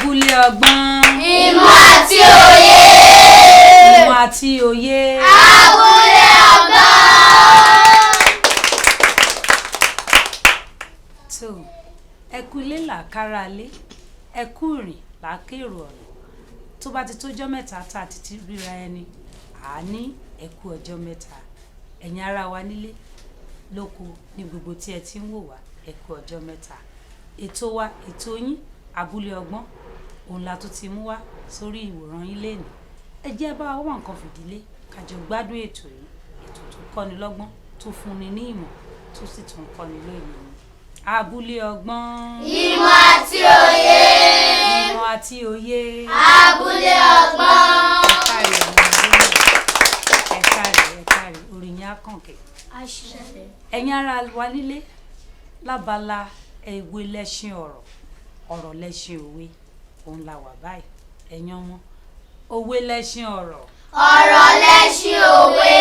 Abúlé ọgbọ́n. Ìmọ̀ àti òye. Ìmọ̀ àti òye. Abúlé ọgbọ́n. Tó ẹ kú ilé làákàrà lé, ẹ kú ìrìn làákèrò ọ̀nà. Tó bá ti tójọ́ mẹ́ta tá a ti ti ríra ẹni, àá ní ẹ kú ọjọ́ mẹ́ta. Ẹ̀yin ará wa nílé lóko ní gbogbo tí ẹ ti ń wò wá, ẹ kú ọjọ́ mẹ́ta. Ètò wa, ètò yín, Abúlé ọgbọ́n, òun la tó ti mú wá sórí ìwòran yín lénìí. Ẹ jẹ́ bá wa wá nǹkan fìdílé ká jọ gbádùn ètò yìí, ètò tó kọ́ni lọ́gbọ́n, tó fúnni ní ìmọ̀, tó sì tún kọ́ni lóye ni. Abúlé ọgbọ́n. Ìmọ̀ àti òye. Ìmọ̀ àti òye. Abúlé ọgbọ́n. Ẹ káre ọmọdé náà. Ẹ káre, ẹ káre, orí yín á kànkẹ́. Ẹ̀yin ará wa nílé, lábala ewé lẹ́ṣin ọ̀rọ̀, ọ̀rọ̀ lẹ́ṣin òwe, òun la wà báyìí. Ẹ̀yin ọmọ, òwe lẹ́ṣin ọ̀rọ̀. Ọ̀rọ̀ lẹ́ṣin òwe.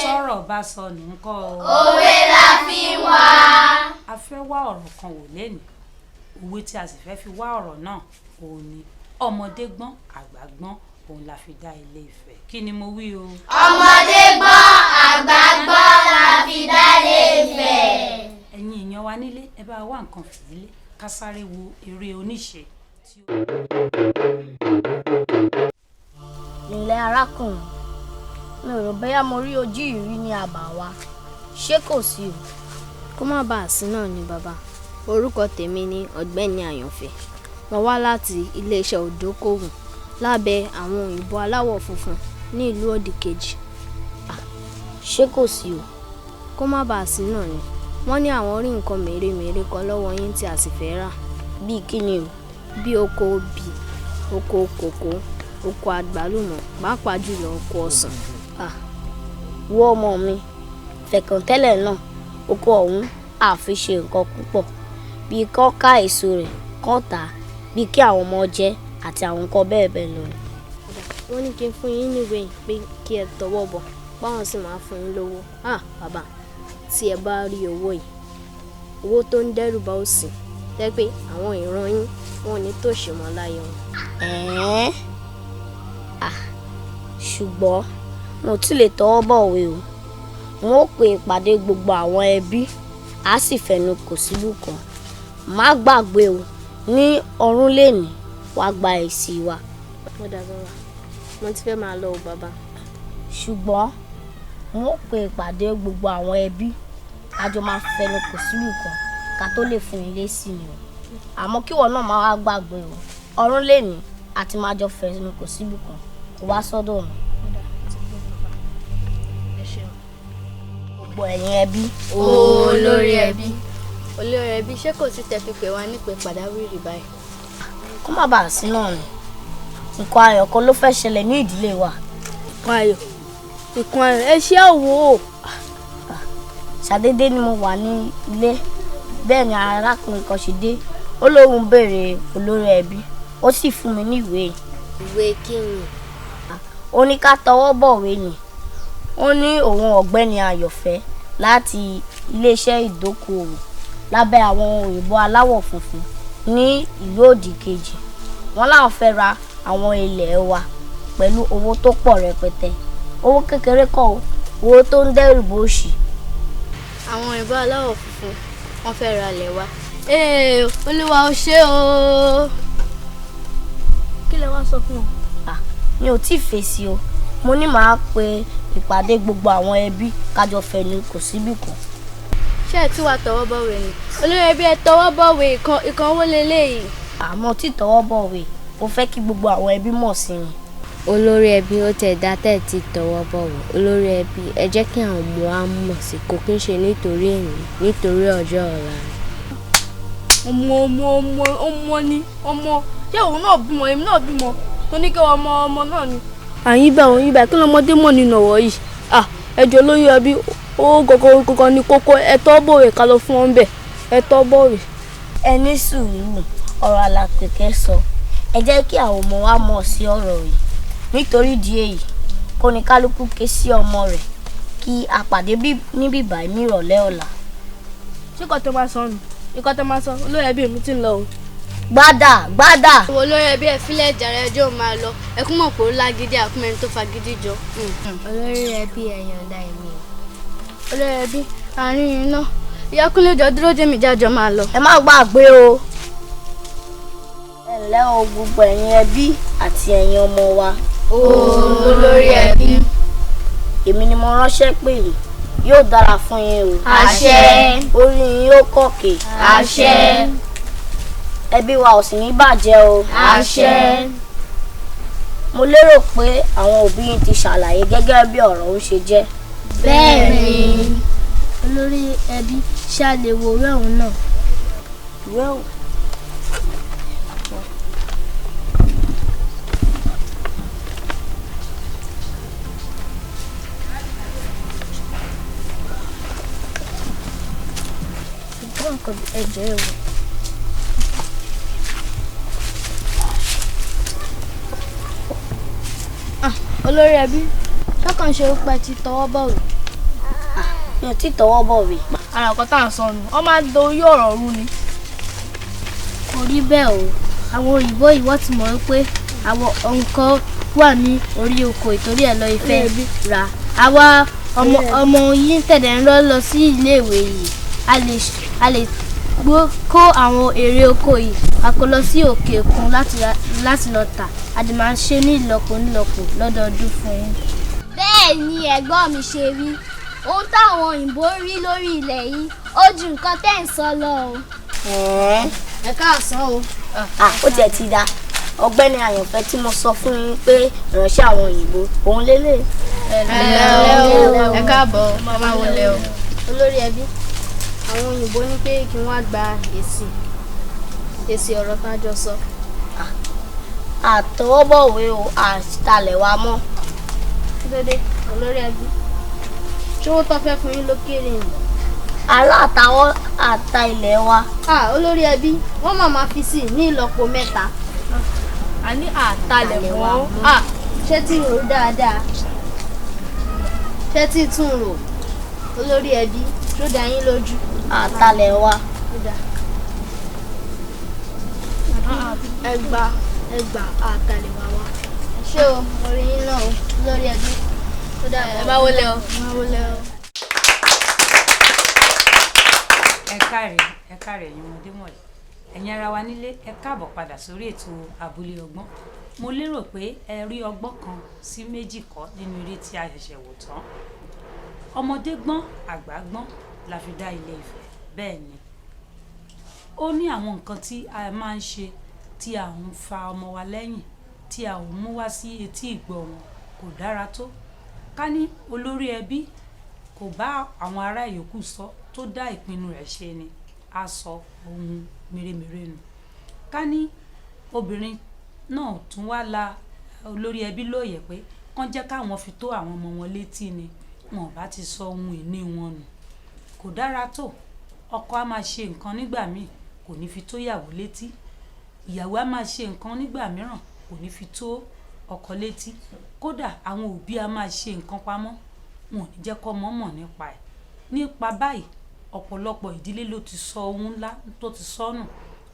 Tọ́rọ̀ bá sọnù ńkọ́ o. Òwe la fi ń wá. A fẹ́ wá ọ̀rọ̀ kan wò lénìí. Òwe tí a sì fẹ́ fi wá ọ̀rọ̀ náà, òun ni ọmọdé gbọ́n, àgbà gbọ́n, òun la fi dá Ilé Ifẹ̀. Kí ni mo wí o? Ọmọdé gbọ́n, àgbà gbọ́n la fi dá Ilé Ifẹ̀. Ẹ̀yin èèyàn wa nílé, ẹ bá wá nǹkan fìdílé ká sáré wo eré oníṣe. Ǹlẹ́ arákùnrin, mi ò rò bóyá mo rí ojú ìrí ní àbá wa, ṣé kò sí o? Kó má bàa sí náà ni bàbá. Orúkọ tèmi ni Ọ̀gbẹ́ni Àyànfẹ́. Mo wá láti iléeṣẹ́ òdókòwò lábẹ́ àwọn òyìnbó aláwọ̀ funfun ní ìlú òdì kejì. Ṣé kò sí o? Kó má bàa sí náà ni. Wọ́n ní àwọn rí nǹkan mèremère kan lọ́wọ́ yín tí a sì fẹ́ rà. Bíi kí ni o? Bí oko obì, oko kòkó, oko àgbálùmọ̀, pàápàá jùlọ oko ọsàn. Wo ọmọ mi, fẹ̀kàntẹ́lẹ̀ náà, oko ọ̀hún á fi ṣe nǹkan púpọ̀. Bíi kán ká èso rẹ̀, kán tà á, bíi kí àwọn ọmọ jẹ àti àwọn nǹkan bẹ́ẹ̀ bẹ́ẹ̀ lọ. Wọ́n ní kí n fún yín níwèé pé kí ẹ tọwọ́ bọ̀, báwọn sì máa fún yín lówó. Bàbá, tí ẹ bá rí owó yìí, owó tó ń dẹ́rù bá òṣì, tẹ́ pé àwọn ìran yín wọn ò ní tòṣì mọ́ láyé wọn. Ẹ̀ẹ́n? Ṣùgbọ́n mo ti lè tọwọ́ bọ̀wé o. N ó pe ìpàdé gbogbo àwọn ẹbí, a sì fẹnu kò síbì kan. Má gbàgbé o, ní ọ̀rún lénìí, wàá gba èsì wa. Ó dáa bàbá, mo ti fẹ́ máa lọ o bàbá. Ṣùgbọ́n n ó pe ìpàdé gbogbo àwọn ẹbí, a jọ máa fẹnu kò síbì kan ká tó lè fún yín lésì ni o. Àmọ́ kíwọ náà má wá gbàgbé o, ọ̀rún lénìí a ti máa jọ fẹnu kò síbì kan, kó wá sọ́dọ̀ mi. Ẹ ṣeun. Gbogbo ẹ̀yin ẹbí. Olórí ẹbí. Olórí ẹbí, ṣé kò sí tẹ́ fi pè wá nípe pàdáwìrì báyìí? Kó má bàa sí náà ni. Nǹkan ayọ̀ kan ló fẹ́ ṣẹlẹ̀ ní ìdílé wa. Nǹkan ayọ̀. Nǹkan ayọ̀, ẹ ṣé àwò. Ṣàdédé ni mo wà ní ilé, bẹ́ẹ̀ ni arákùnrin kan ṣe dé. Ó lóun béèrè olórí ẹbí, ó sì fún mi ní ìwé. Ìwé kí ni? Ó ní ká tọwọ́ bọ̀wé ni. Ó ní òun Ọ̀gbẹ́ni Àyànfẹ́ láti iléeṣẹ́ ìdókòwò lábẹ́ àwọn òyìnbó aláwọ̀ funfun ní ìlú òdì kejì. Wọ́n láwọn fẹ́ ra àwọn ilẹ̀ wa pẹ̀lú owó tó pọ̀ rẹpẹtẹ. Owó kékeré kọ́ o, owó tó ń dẹ́rù bòṣì. Àwọn òyìnbó aláwọ̀ funfun wọ́n fẹ́ ra ilẹ̀ wa. Ee, Olúwa o ṣé o. Kí lẹ wá sọ fún wọn? Mi ò tí ì fèsì o. Mo ní màá pe ìpàdé gbogbo àwọn ẹbí ká jọ fẹnu kò síbì kan. Ṣé ẹ tí wàá tọwọ́ bọ̀wé ni? Olórí ẹbí, ẹ tọwọ́ bọ̀wé ìkan owó leléyìí. Àmọ́ tí tọwọ́ bọ̀wé, mo fẹ́ kí gbogbo àwọn ẹbí mọ̀ sí mi. Olórí ẹbí, ó tẹ̀ dá tẹ̀ tí tọwọ́ bọ̀wé. Olórí ẹbí, ẹ jẹ́ kí àwọn ọmọ wa mọ̀ sí kò kí ń ṣe nítorí èmi, nítorí ọjọ́ ọ̀la. Ọmọ ọmọ ọmọ ọmọ ni ọmọ, ṣé òun náà bímọ, èmi náà bímọ, tó ní kí ọmọ ọmọ náà ni. Àyín bá òun yín bá kí lọmọdé mọ̀ nínú ọ̀rọ̀ yìí. Ẹjọ́ olórí ẹbí, ó gọgọ gọgọ ní kókó, ẹ tọ́ bọ̀wé ká lọ fún wọn bẹ̀, ẹ tọ́ bọ̀wé. Ẹ ní sùúrù, ọ̀rọ̀ Àlàpẹ̀kẹ́ sọ. Ẹ jẹ́ kí àwọn ọmọ wa mọ̀ sí ọ̀rọ̀ yìí. Nítorí ìdí èyí, kó ní kálukú ké sí ọmọ rẹ̀ kí a pàdé níbí báyìí ní ìrọ̀lẹ́ ọ̀la. Ṣé nǹkan tó máa sọ nù? Nǹkan tó máa sọ, olórí ẹbí mi ti ń lọ o. Gbádà gbádà. Olórí ẹbí, ẹ fílẹ̀ jàre, ẹjọ́ máa lọ. Ẹkún mọ̀ pé ó lágídí, àkúmẹ́ni tó fagídí jọ. Olórí ẹbí, ẹ yọ̀ǹda èmi. Olórí ẹbí, àárín iná. Ìyá Kúnlé, jọ dúró jẹ́mi, jájọ máa lọ. Ẹ má gbàgbé o. Ẹ ǹlẹ́ o, gbogbo ẹ̀yin ẹbí àti ẹ̀yin ọmọ wa. Olórí ẹbí. Èmi ni mo ránṣẹ́ pè yín. Yóò dára fún yín o. Àṣẹ. Orí yín yóò kọ̀kè. Àṣẹ. Ẹbí wa ò sì ní bàjẹ́ o. Àṣẹ. Mo lérò pé àwọn òbí yín ti ṣàlàyé gẹ́gẹ́ bí ọ̀rọ̀ ń ṣe jẹ́. Bẹ́ẹ̀ni. Olórí ẹbí, ṣá lè wo ìwé ọ̀hún náà? Ìwé ọ̀hún. Ṣùgbọ́n nǹkan ẹ̀jẹ̀ ẹ̀ wò. Olórí ẹbí, ṣọ́kàn ṣe ó pẹ́ ti tọwọ́ bọ̀wé? Mi ò tí tọwọ́ bọ̀wé. Ara nǹkan tá à ń sọ nù, wọ́n máa ń dorí ọ̀rọ̀ rú ni. Kò rí bẹ́ẹ̀ o. Àwọn òyìnbó yìí, wọ́n ti mọ̀ wípé àwọn nǹkan wà ní orí oko, ìtorí ẹ̀ lọ ìfẹ́ rà. Àwa ọmọ ọmọ yìí ń tẹ̀lé ń lọ sí iléèwé yìí, a lè kó àwọn èrè oko yìí, a kó lọ sí òkè òkun láti lọ tà. A dẹ̀ máa ṣe ní ìlọ́po nílọ́po lọ́dọọdún fún yín. Bẹ́ẹ̀ ni ẹ̀gbọ́n mi ṣe rí. Ohun táwọn òyìnbó rí lórí ilẹ̀ yìí, ó ju nǹkan tẹ́ ń sọ lọ o. Ẹ̀ẹ́n. Ẹ káàsán o. Ah, ó tiẹ̀ ti da. Ọ̀gbẹ́ni Àyànfẹ́ tí mo sọ fún yín pé ìránṣẹ́ àwọn òyìnbó òun lélẹ̀. Ẹ ǹlẹ́ o, ẹ káàbọ̀, máa wọlé o. Olórí ẹbí, àwọn òyìnbó ní pé kí wọ́n á gba èsì ọ̀rọ̀ tá a jọ sọ. Àtọwọ́bọ̀wé o, àtalẹ̀ wa mọ́. Kí ló dé, olórí ẹbí? Ṣé owó tó fẹ́ fún yín ló kéré ni? Aláàtàwọ́ àta ilẹ̀ wa. Ah, olórí ẹbí, wọ́n máa ma fi sí ní ìlọ́po mẹ́ta. A ní àtalẹ̀ mọ́. Ah, ṣé tí rò ó dáadáa? Ṣé tí tún rò? Olórí ẹbí, ṣó dá yín lójú? Àtalẹ̀ wa. Ó dáa. Ẹgbà ẹgbà, àtalẹ̀ wá wá. Ẹ ṣé o, mo rí yín náà o, olórí ẹbí. Ó dáa. Ẹ máa wọlé o. Ẹ máa wọlé o. Ẹ káre, ẹ káre, ẹ̀yin ọmọdé wọ̀nyí, ẹ̀yin ara wa nílé, ẹ káàbọ̀ padà sórí ètò Abúlé Ọgbọ́n. Mo lérò pé ẹ rí ọgbọ́n kan sí méjì kọ́ nínú eré tí a ṣẹ̀ṣẹ̀ wò tán. Ọmọdé gbọ́n, àgbà gbọ́n la fi dá Ilé Ifẹ̀. Bẹ́ẹ̀ ni, ó ní àwọn nǹkan tí a máa ń ṣe tí a ń fa ọmọ wa lẹ́yìn, tí a ò mú wá sí etí ìgbọ́ wọn, kò dára tó. Ká ní olórí ẹbí kò bá àwọn ará ìyókù sọ tó dá ìpinnu rẹ̀ ṣe ni, a sọ ohun mèremère nù. Ká ní obìnrin náà tún wá la olórí ẹbí lóye pé kán jẹ́ káwọn fi tó àwọn ọmọ wọn létí ni, wọn ò bá ti sọ ohun ìní wọn nù. Kò dára tó. Ọkọ á máa ṣe nǹkan nígbà míì, kò ní fi tó ìyàwó létí. Ìyàwó á máa ṣe nǹkan nígbà mìíràn, kò ní fi tó ọkọ létí. Kódà àwọn òbí á máa ṣe nǹkan pamọ́, wọn ò ní jẹ́ kọ́mọ mọ̀ nípa ẹ̀. Nípa báyìí, ọ̀pọ̀lọpọ̀ ìdílé ló ti sọ ohun ńlá tó ti sọnù.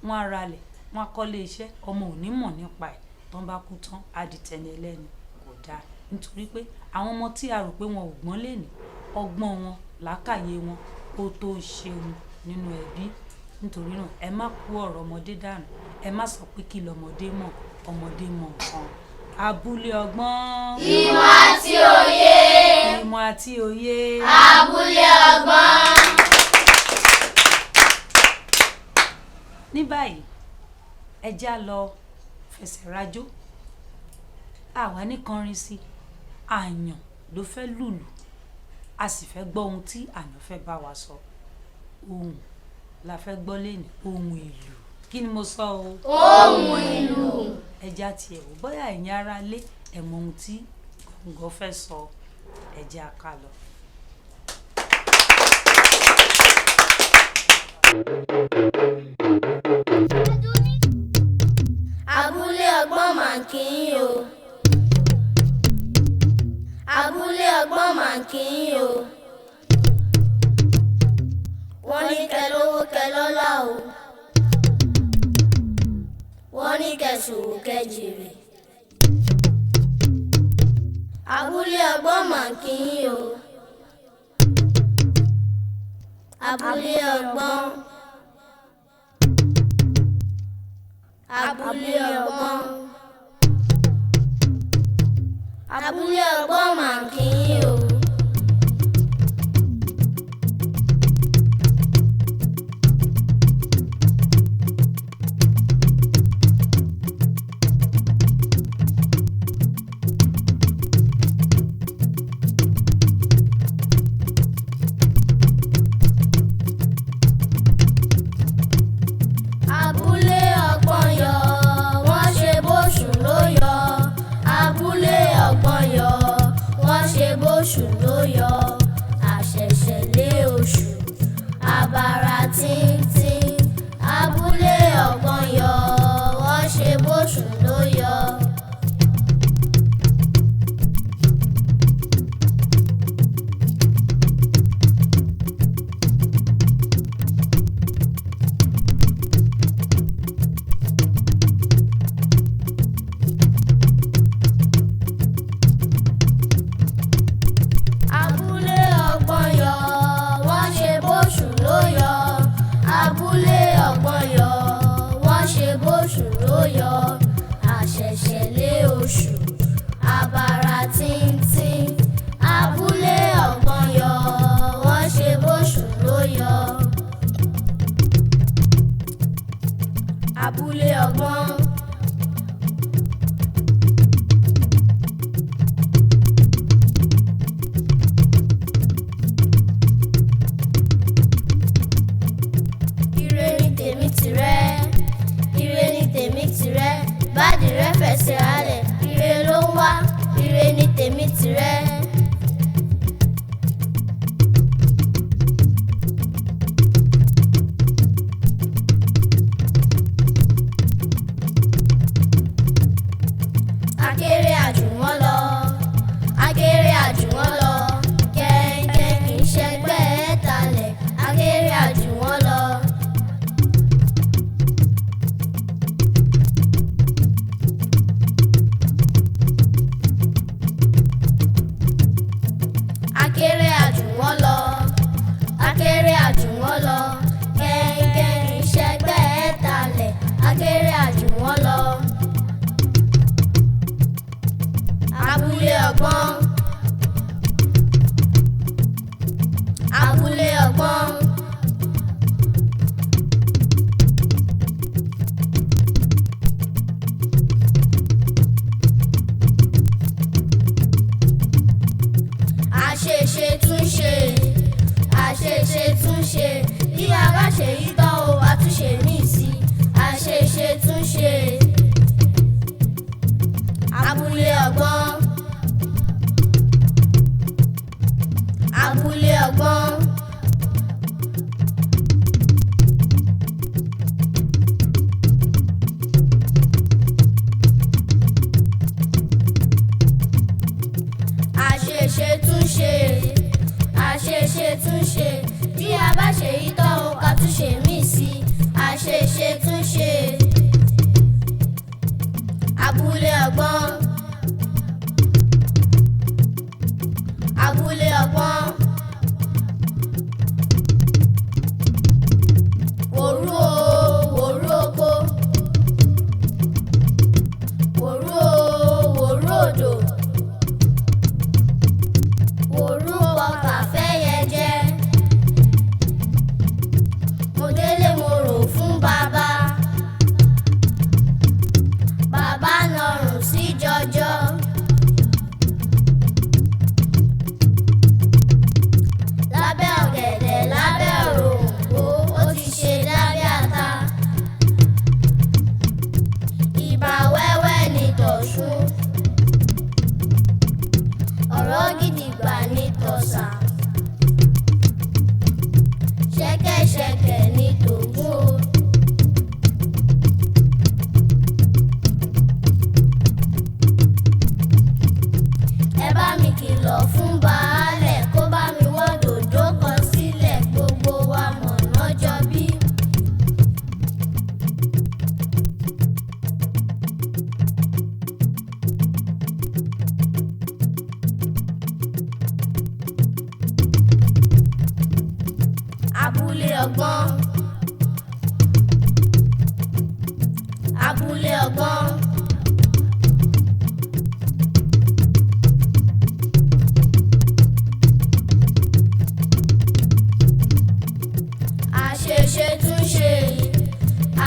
Wọ́n á ralẹ̀, wọ́n á kọ́lé iṣẹ́, ọmọ ò ní mọ̀ nípa ẹ̀. Tán bá kú tán, á di tẹni ẹlẹ́ni. Kò dáa, nítorí pé àwọn ọmọ tí a rò pé wọn ò gbọ́n lénìí, ọgbọ́n wọn, làákàyè wọn, ó tó ṣeun nínú ẹbí. Nítorí náà, ẹ má kó ọ̀rọ̀ ọmọdé dànù. Ẹ má sọ pé kí lọmọdé mọ̀. Ọmọdé mọ̀ nǹkan. Abúlé Ọgbọ́n. Ìmọ̀ àti òye. Ìmọ̀ àti òye. Abúlé Ọgbọ́n. Ní báyìí, ẹ já lọ fẹsẹ̀ rajó. Àwa ní kọrin sí àyàn ló fẹ́ lùlù, a sì fẹ́ gbọ́ ohun tí àyàn fẹ́ bá wa sọ. Ohun la fẹ́ gbọ́ lẹ́nu, ohun ìlù. Kí ni mo sọ o? Ohun ìlù. Ẹ já tiẹ̀ wò bóyá ẹ̀yin ará lé ẹ̀ mọ ohun tí gọ̀ǹgọ̀ fẹ́ sọ. Ẹ jẹ́ a ká lọ. Abúlé Ọgbọ́n mà ń kí yín o. Abúlé Ọgbọ́n mà ń kí yín o. Wọ́n ní kẹ́ lówó kẹ́ lọ́lá o. Wọ́n ní kẹsòwò kẹjèrè. Abúlé ọgbọ́n mà ń kí yín o. Abúlé ọgbọ́n. Abúlé ọgbọ́n. Abúlé ọgbọ́n mà ń kí yín o. Abúlé ọgbọ́n yọ, wọ́n ṣe bóṣù ló yọ. Abúlé ọgbọ́n yọ, wọ́n ṣe bóṣù ló yọ. Àṣẹ̀ṣẹ̀ lé oṣù, àbàrà tíntín. Abúlé ọgbọ́n yọ, wọ́n ṣe bóṣù ló yọ. Abúlé ọgbọ́n yọ, wọ́n ṣe bóṣù ló yọ. Abúlé ọgbọ́n yọ, wọ́n ṣe bóṣù ló yọ. Àṣẹ̀ṣẹ̀ lé oṣù, àbàrà tíntín. Abúlé ọgbọ́n yọ, wọ́n ṣe bóṣù ló yọ. Abúlé ọgbọ́n. Ire ni tèmi tìrẹ, ire ni tèmi tìrẹ, báàdì rẹ fẹsẹ̀ halẹ̀, ire ló ń wá, ire ni tèmi tìrẹ.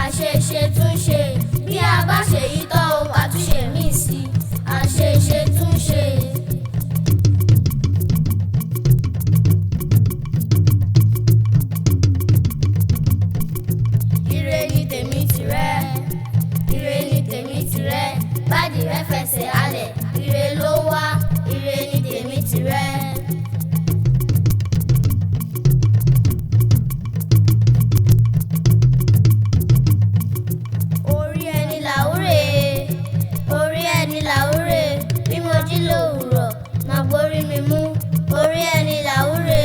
Àṣeṣe túnṣe, bí a bá ṣe yí tán o, àtúnṣe míì sí. Àṣeṣe túnṣe. Ire ni tèmi tìrẹ, ire ni tèmi tìrẹ, bádìí rẹ fẹsẹ̀ halẹ̀, ire ló wá, ire ni tèmi tìrẹ. Orí ẹni làwúre, orí ẹni làwúre, bí mo jí lòwúrọ̀, màá gborí mi mú, orí ẹni làwúre.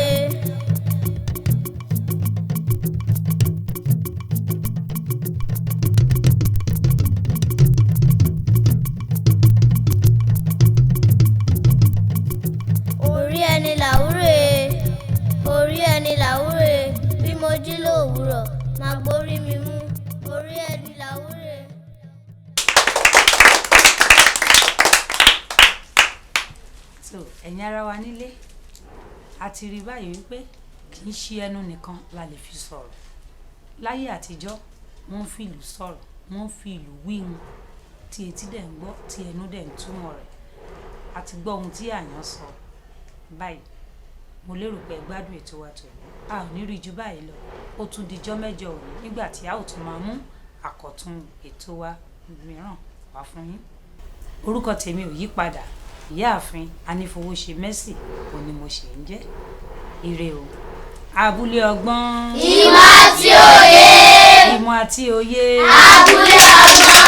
Orí ẹni làwúre, orí ẹni làwúre, bí mo jí lòwúrọ̀, màá gborí mi mú, orí ẹni làwúre. So ẹ̀yin ara wa nílé, a ti rí báyìí wípé kì í ṣe ẹnu nìkan la lè fi sọ̀rọ̀. Láyé àtijọ́, wọ́n ń fi ìlù sọ̀rọ̀, wọ́n ń fi ìlù wíhun tí etí dẹ̀ ń gbọ́, tí ẹnu dẹ̀ ń túmọ̀ rẹ̀. A ti gbọ́ ohun tí àyàn sọ báyìí. Mo lérò pé ẹ gbádùn ètò wa tòní. A ò ní rí ju báyìí lọ. Ó tún dijọ́ mẹ́jọ òní nígbà tí a ó tún máa mú àkọ́tún ètò wa mìíràn wá fún yín. Orúkọ tèmi ò yí padà. Ìyáàfin Anífowóṣe Mercy òun ni mo ṣì ń jẹ́. Ire o. Abúlé ọgbọ́n. Ìmọ̀ àti òye. Ìmọ̀ àti òye. Abúlé ọgbọ́n.